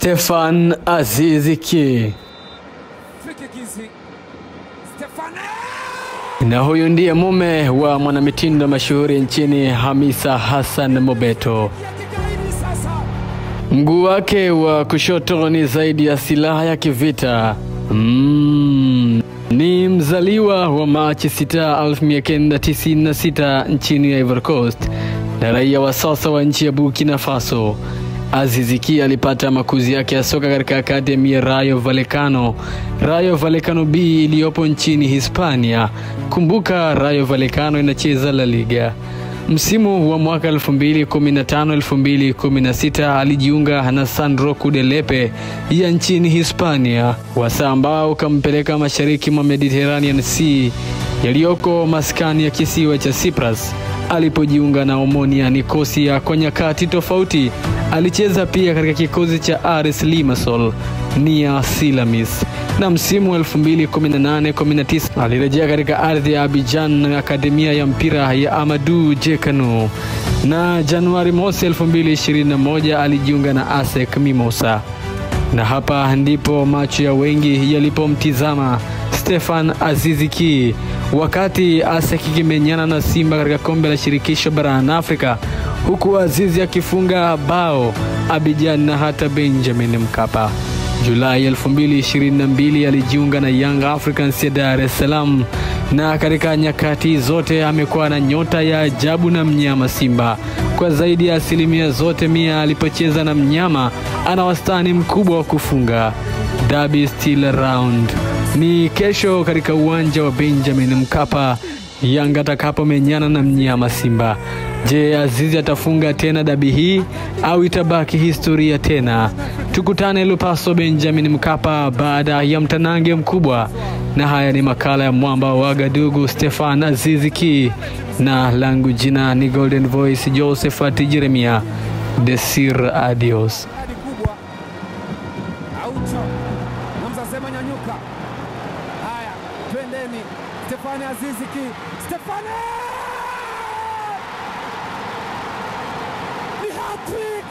Stefan Aziz Ki. Na huyu ndiye mume wa mwanamitindo mashuhuri nchini Hamisa Hassan Mobeto. Mguu wake wa kushoto ni zaidi ya silaha ya kivita. Ni mzaliwa wa Machi 6, 1996 nchini Ivory Coast na raia wa sasa wa nchi ya Burkina Faso. Aziz Ki alipata makuzi yake ya soka katika akademi ya Rayo Vallecano, Rayo Vallecano B iliyopo nchini Hispania. Kumbuka Rayo Vallecano inacheza La Liga. Msimu wa mwaka 2015-2016 alijiunga na San Roque de Lepe ya nchini Hispania, wasaa ambao ukampeleka mashariki mwa Mediterranean Sea yaliyoko maskani ya kisiwa cha Cyprus. Alipojiunga na Omonia Nicosia kwa nyakati tofauti, alicheza pia katika kikosi cha Aris Limassol Nia Silamis, na msimu 2018-19 alirejea katika ardhi ya Abidjan na akademia ya mpira ya Amadou Jekano, na Januari mosi 2021 alijiunga na ASEC Mimosa. Na hapa ndipo macho ya wengi yalipomtizama Stefan Aziz Ki wakati ASEC ikimenyana na Simba katika kombe la shirikisho barani Afrika, huku Azizi akifunga bao Abidjan na hata Benjamin Mkapa. Julai 2022 alijiunga na Young Africans ya Dar es Salaam, na katika nyakati zote amekuwa na nyota ya ajabu na mnyama Simba. Kwa zaidi ya asilimia zote 100 alipocheza na mnyama, ana wastani mkubwa wa kufunga. Derby still around. Ni kesho katika uwanja wa Benjamin Mkapa, Yanga atakapomenyana na mnyama Simba. Je, Azizi atafunga tena dabi hii au itabaki historia tena? Tukutane Lupaso Benjamin Mkapa baada ya mtanange mkubwa. Na haya ni makala ya Mwamba wa Wagadugu, Stefan Aziz Ki, na langu jina ni Golden Voice Josephat Jeremia. Desir adios. Stefan Aziz Ki, Stefan ni hat-trick!